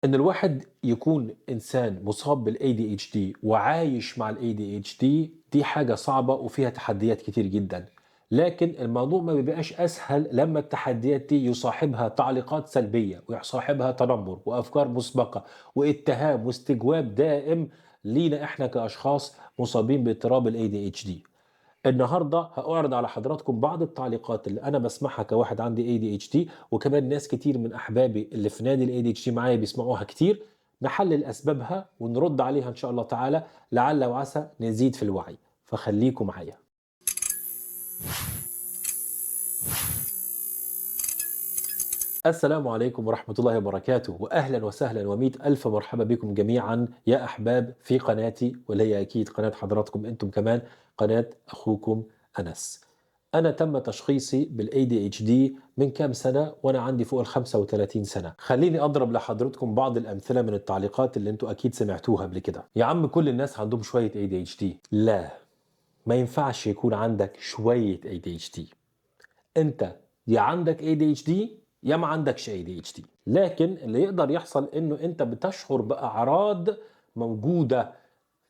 إن الواحد يكون إنسان مصاب بال ADHD وعايش مع ال ADHD دي حاجة صعبة وفيها تحديات كتير جدا، لكن الموضوع ما بيبقاش أسهل لما التحديات دي يصاحبها تعليقات سلبية ويصاحبها تنمر وأفكار مسبقة واتهام واستجواب دائم لينا إحنا كأشخاص مصابين باضطراب ال ADHD. النهارده هأعرض على حضراتكم بعض التعليقات اللي أنا بسمعها كواحد عندي ADHD، وكمان ناس كتير من أحبابي اللي في نادي ال ADHD معايا بيسمعوها كتير، نحلل أسبابها ونرد عليها إن شاء الله تعالى، لعل وعسى نزيد في الوعي. فخليكم معايا. السلام عليكم ورحمة الله وبركاته، وأهلا وسهلا ومئة ألف مرحبا بكم جميعا يا أحباب في قناتي، واللي هي أكيد قناة حضراتكم أنتم كمان، قناة أخوكم أنس. أنا تم تشخيصي بال ADHD من كام سنة وأنا عندي فوق ال 35 سنة. خليني أضرب لحضرتكم بعض الأمثلة من التعليقات اللي أنتم أكيد سمعتوها قبل كده. يا عم كل الناس عندهم شوية ADHD. لا، ما ينفعش يكون عندك شوية ADHD. أنت يا عندك ADHD يا ما عندكش ADHD. لكن اللي يقدر يحصل إنه أنت بتشعر بأعراض موجودة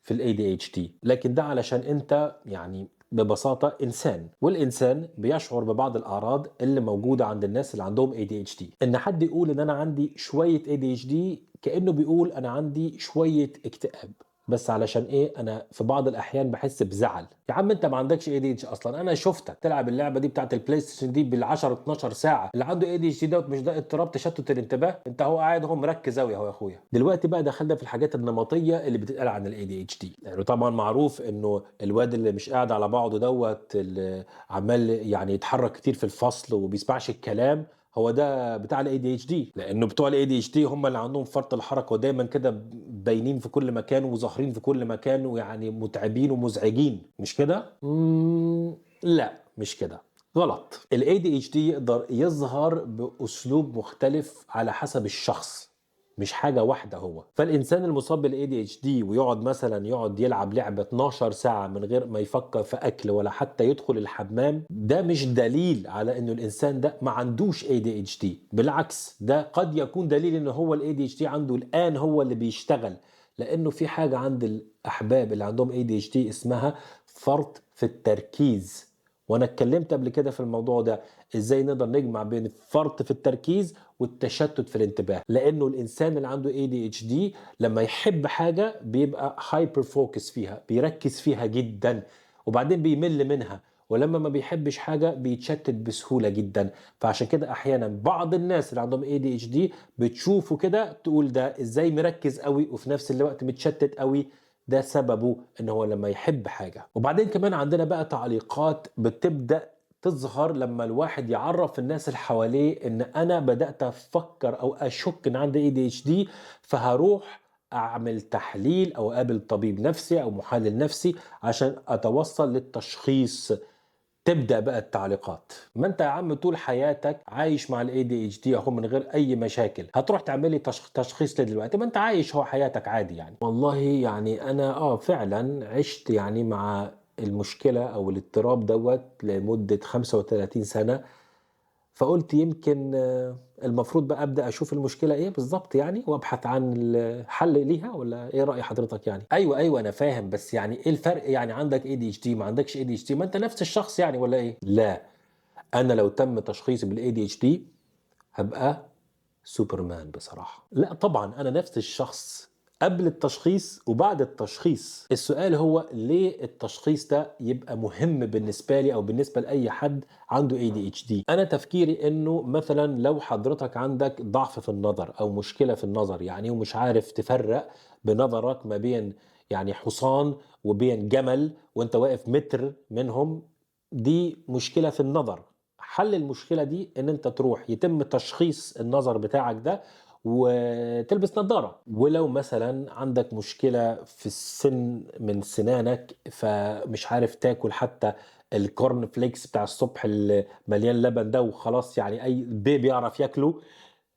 في ال ADHD، لكن ده علشان أنت يعني ببساطة إنسان، والإنسان بيشعر ببعض الأعراض اللي موجودة عند الناس اللي عندهم ADHD. إن حد يقول إن أنا عندي شوية ADHD كأنه بيقول أنا عندي شوية اكتئاب، بس علشان إيه؟ أنا في بعض الأحيان بحس بزعل. يا عم أنت ما عندكش ADHD أصلا، أنا شفتك تلعب اللعبة دي بتاعت البلاي ستيشن دي بال10 12 ساعة. اللي عنده ADHD دوت مش ده اضطراب تشتت الانتباه؟ أنت هو قاعد هو مركز أوي أهو يا أخويا. دلوقتي بقى دخلنا في الحاجات النمطية اللي بتتقال عن ال ADHD. يعني طبعا معروف إنه الواد اللي مش قاعد على بعضه دوت، اللي عمال يعني يتحرك كتير في الفصل وبيسمعش الكلام، هو ده بتاع ال ADHD، لأنه بتوع ال ADHD هم اللي عندهم فرط الحركة ودايما كده باينين في كل مكان وظاهرين في كل مكان، ويعني متعبين ومزعجين، مش كده؟ لا مش كده، غلط. ال ADHD يقدر يظهر بأسلوب مختلف على حسب الشخص، مش حاجة واحدة هو. فالإنسان المصاب بال ADHD ويقعد مثلا يقعد يلعب لعبة 12 ساعة من غير ما يفكر في أكل ولا حتى يدخل الحمام، ده مش دليل على إنه الإنسان ده ما عندوش ADHD. بالعكس، ده قد يكون دليل إنه هو ال ADHD عنده الآن هو اللي بيشتغل، لأنه في حاجة عند الأحباب اللي عندهم ADHD اسمها فرط في التركيز. وانا اتكلمت قبل كده في الموضوع ده، ازاي نقدر نجمع بين الفرط في التركيز والتشتت في الانتباه، لانه الانسان اللي عنده ADHD لما يحب حاجة بيبقى hyper focus فيها، بيركز فيها جدا وبعدين بيمل منها، ولما ما بيحبش حاجة بيتشتت بسهولة جدا. فعشان كده احيانا بعض الناس اللي عندهم ADHD بتشوفه كده تقول ده ازاي مركز قوي وفي نفس الوقت متشتت قوي، ده سببه ان هو لما يحب حاجة. وبعدين كمان عندنا بقى تعليقات بتبدأ تظهر لما الواحد يعرف الناس اللي حواليه ان انا بدأت افكر او اشك ان عندي ADHD، فهروح اعمل تحليل او اقابل طبيب نفسي او محلل نفسي عشان اتوصل للتشخيص. تبدأ بقى التعليقات، ما انت يا عم طول حياتك عايش مع ال ADHD اهو من غير اي مشاكل، هتروح تعملي تشخيص ليه دلوقتي؟ ما انت عايش هو حياتك عادي يعني. والله يعني انا فعلا عشت يعني مع المشكلة او الاضطراب دوت لمدة 35 سنة، فقلت يمكن المفروض بقى ابدا اشوف المشكلة ايه بالظبط يعني، وابحث عن الحل ليها، ولا ايه راي حضرتك يعني؟ ايوه انا فاهم، بس يعني ايه الفرق يعني عندك ADHD ما عندكش ADHD، ما انت نفس الشخص يعني ولا ايه؟ لا، انا لو تم تشخيصي بال ADHD هبقى سوبرمان بصراحة. لا طبعا انا نفس الشخص قبل التشخيص وبعد التشخيص. السؤال هو ليه التشخيص ده يبقى مهم بالنسبة لي أو بالنسبة لأي حد عنده ADHD؟ أنا تفكيري إنه مثلا لو حضرتك عندك ضعف في النظر أو مشكلة في النظر يعني، ومش عارف تفرق بنظرك ما بين يعني حصان وبين جمل وانت واقف متر منهم، دي مشكلة في النظر. حل المشكلة دي إن انت تروح يتم تشخيص النظر بتاعك ده وتلبس نظارة. ولو مثلا عندك مشكلة في السن من سنانك فمش عارف تاكل حتى ال corn flakes بتاع الصبح اللي مليان لبن ده وخلاص يعني اي baby يعرف ياكله،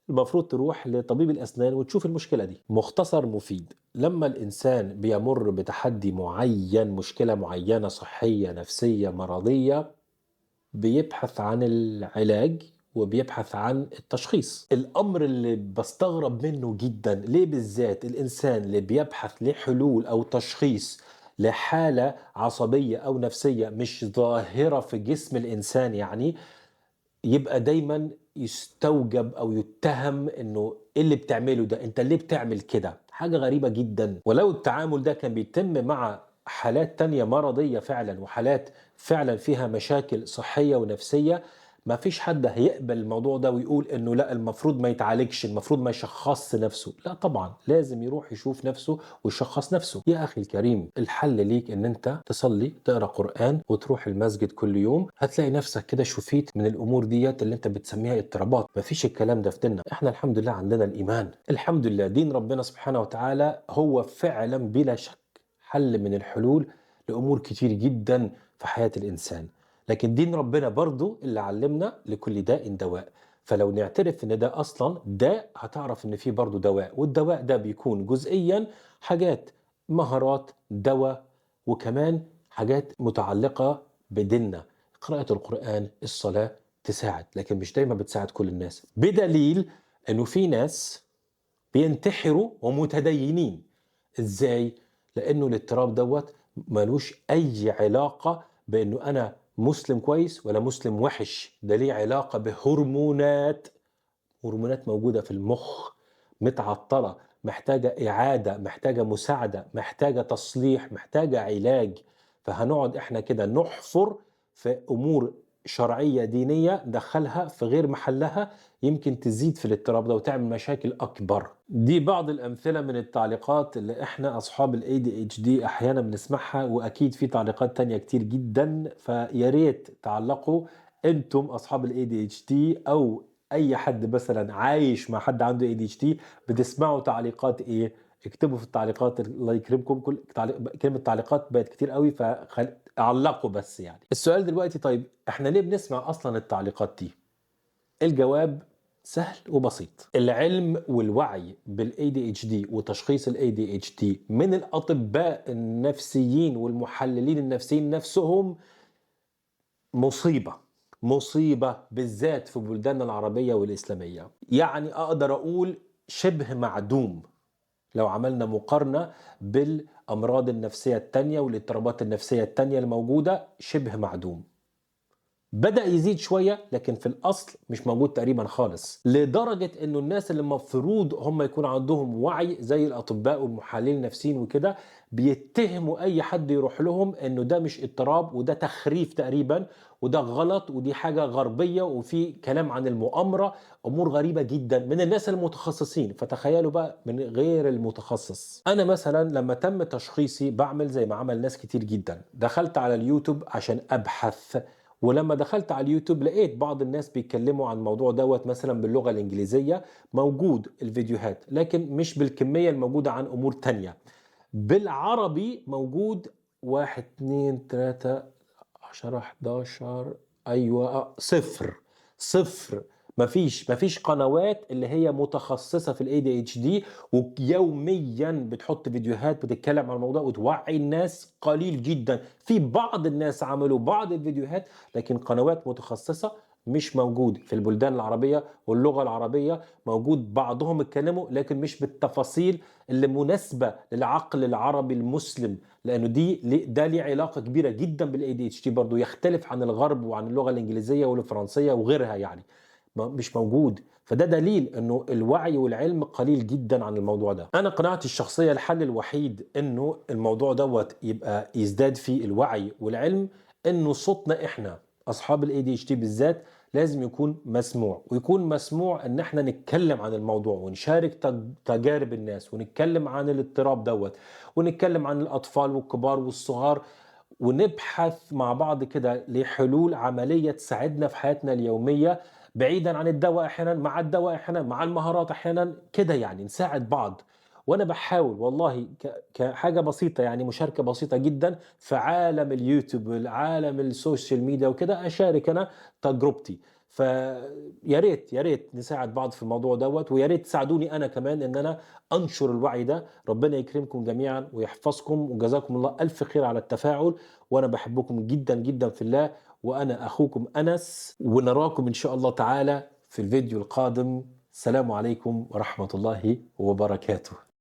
المفروض تروح لطبيب الأسنان وتشوف المشكلة دي. مختصر مفيد، لما الإنسان بيمر بتحدي معين، مشكلة معينة صحية نفسية مرضية، بيبحث عن العلاج وبيبحث عن التشخيص. الأمر اللي بستغرب منه جدا، ليه بالذات الإنسان اللي بيبحث لحلول أو تشخيص لحالة عصبية أو نفسية مش ظاهرة في جسم الإنسان يعني يبقى دايما يستوجب أو يتهم إنه إيه اللي بتعمله ده، أنت ليه بتعمل كده؟ حاجة غريبة جدا. ولو التعامل ده كان بيتم مع حالات تانية مرضية فعلا وحالات فعلا فيها مشاكل صحية ونفسية، ما فيش حد هيقبل الموضوع ده ويقول انه لا المفروض ما يتعالجش، المفروض ما يشخصش نفسه. لا طبعا لازم يروح يشوف نفسه ويشخص نفسه. يا اخي الكريم، الحل ليك ان انت تصلي، تقرا قرآن، وتروح المسجد كل يوم. هتلاقي نفسك كده شفيت من الامور ديت اللي انت بتسميها اضطرابات. ما فيش الكلام ده في ديننا. احنا الحمد لله عندنا الايمان، الحمد لله دين ربنا سبحانه وتعالى هو فعلا بلا شك حل من الحلول لامور كتير جدا في حياة الانسان. لكن دين ربنا برضو اللي علمنا لكل داء دواء، فلو نعترف ان ده اصلا داء هتعرف ان فيه برضو دواء، والدواء ده بيكون جزئيا حاجات مهارات دواء، وكمان حاجات متعلقة بديننا. قراءة القرآن، الصلاة تساعد، لكن مش دايما بتساعد كل الناس، بدليل انه في ناس بينتحروا ومتدينين. ازاي؟ لانه الاضطراب دوت ملوش اي علاقة بانه انا مسلم كويس ولا مسلم وحش، ده ليه علاقة بهرمونات، هرمونات موجودة في المخ متعطلة، محتاجة إعادة، محتاجة مساعدة، محتاجة تصليح، محتاجة علاج. فهنقعد احنا كده نحفر في أمور شرعية دينية ندخلها في غير محلها، يمكن تزيد في الاضطراب ده وتعمل مشاكل أكبر. دي بعض الأمثلة من التعليقات اللي احنا أصحاب ال ADHD أحيانا بنسمعها، وأكيد في تعليقات تانية كتير جدا، فياريت تعلقوا أنتم أصحاب ال ADHD أو أي حد مثلا عايش مع حد عنده ADHD، بتسمعوا تعليقات إيه؟ اكتبوا في التعليقات، الله يكرمكم. كل كلمة تعليقات بقت كتير قوي، فعلقوا بس يعني. السؤال دلوقتي، طيب احنا ليه بنسمع اصلا التعليقات دي؟ الجواب سهل وبسيط. العلم والوعي بال ADHD وتشخيص ال ADHD من الأطباء النفسيين والمحللين النفسيين نفسهم مصيبة، مصيبة بالذات في بلداننا العربية والإسلامية. يعني أقدر أقول شبه معدوم لو عملنا مقارنة بالأمراض النفسية التانية والاضطرابات النفسية التانية الموجودة، شبه معدوم. بدأ يزيد شوية لكن في الأصل مش موجود تقريبا خالص، لدرجة إنه الناس اللي المفروض هم يكون عندهم وعي زي الأطباء والمحللين النفسيين وكده بيتهموا أي حد يروح لهم إنه ده مش اضطراب وده تخريف تقريبا وده غلط ودي حاجة غربية وفي كلام عن المؤامرة، أمور غريبة جدا من الناس المتخصصين. فتخيلوا بقى من غير المتخصص. أنا مثلا لما تم تشخيصي بعمل زي ما عمل ناس كتير جدا، دخلت على اليوتيوب عشان أبحث، ولما دخلت على اليوتيوب لقيت بعض الناس بيتكلموا عن الموضوع دوت مثلا باللغة الإنجليزية، موجود الفيديوهات لكن مش بالكمية الموجودة عن أمور تانية. بالعربي موجود 1 2 3 10 11، أيوة صفر. مفيش قنوات اللي هي متخصصة في ال ADHD ويوميا بتحط فيديوهات بتتكلم عن الموضوع وتوعي الناس، قليل جدا. في بعض الناس عملوا بعض الفيديوهات لكن قنوات متخصصة مش موجود في البلدان العربية واللغة العربية. موجود بعضهم اتكلموا لكن مش بالتفاصيل اللي مناسبة للعقل العربي المسلم، لأنه ده ليه علاقة كبيرة جدا بال ADHD برضو، يختلف عن الغرب وعن اللغة الإنجليزية والفرنسية وغيرها، يعني مش موجود. فده دليل انه الوعي والعلم قليل جدا عن الموضوع ده. انا قناعتي الشخصية الحل الوحيد انه الموضوع دوت يبقى يزداد فيه الوعي والعلم، انه صوتنا احنا اصحاب ال ADHD بالذات لازم يكون مسموع، ويكون مسموع ان احنا نتكلم عن الموضوع ونشارك تجارب الناس ونتكلم عن الاضطراب دوت ونتكلم عن الاطفال والكبار والصغار، ونبحث مع بعض كده لحلول عملية تساعدنا في حياتنا اليومية، بعيدا عن الدواء احيانا، مع الدواء احيانا، مع المهارات احيانا كده، يعني نساعد بعض. وانا بحاول والله كحاجة بسيطة، يعني مشاركة بسيطة جدا في عالم اليوتيوب والعالم ال social media وكده، اشارك انا تجربتي. فيا ريت يا ريت نساعد بعض في الموضوع دوت، ويا ريت تساعدوني انا كمان ان انا انشر الوعي ده. ربنا يكرمكم جميعا ويحفظكم، وجزاكم الله الف خير على التفاعل، وانا بحبكم جدا جدا في الله، وأنا أخوكم أنس، ونراكم إن شاء الله تعالى في الفيديو القادم. السلام عليكم ورحمة الله وبركاته.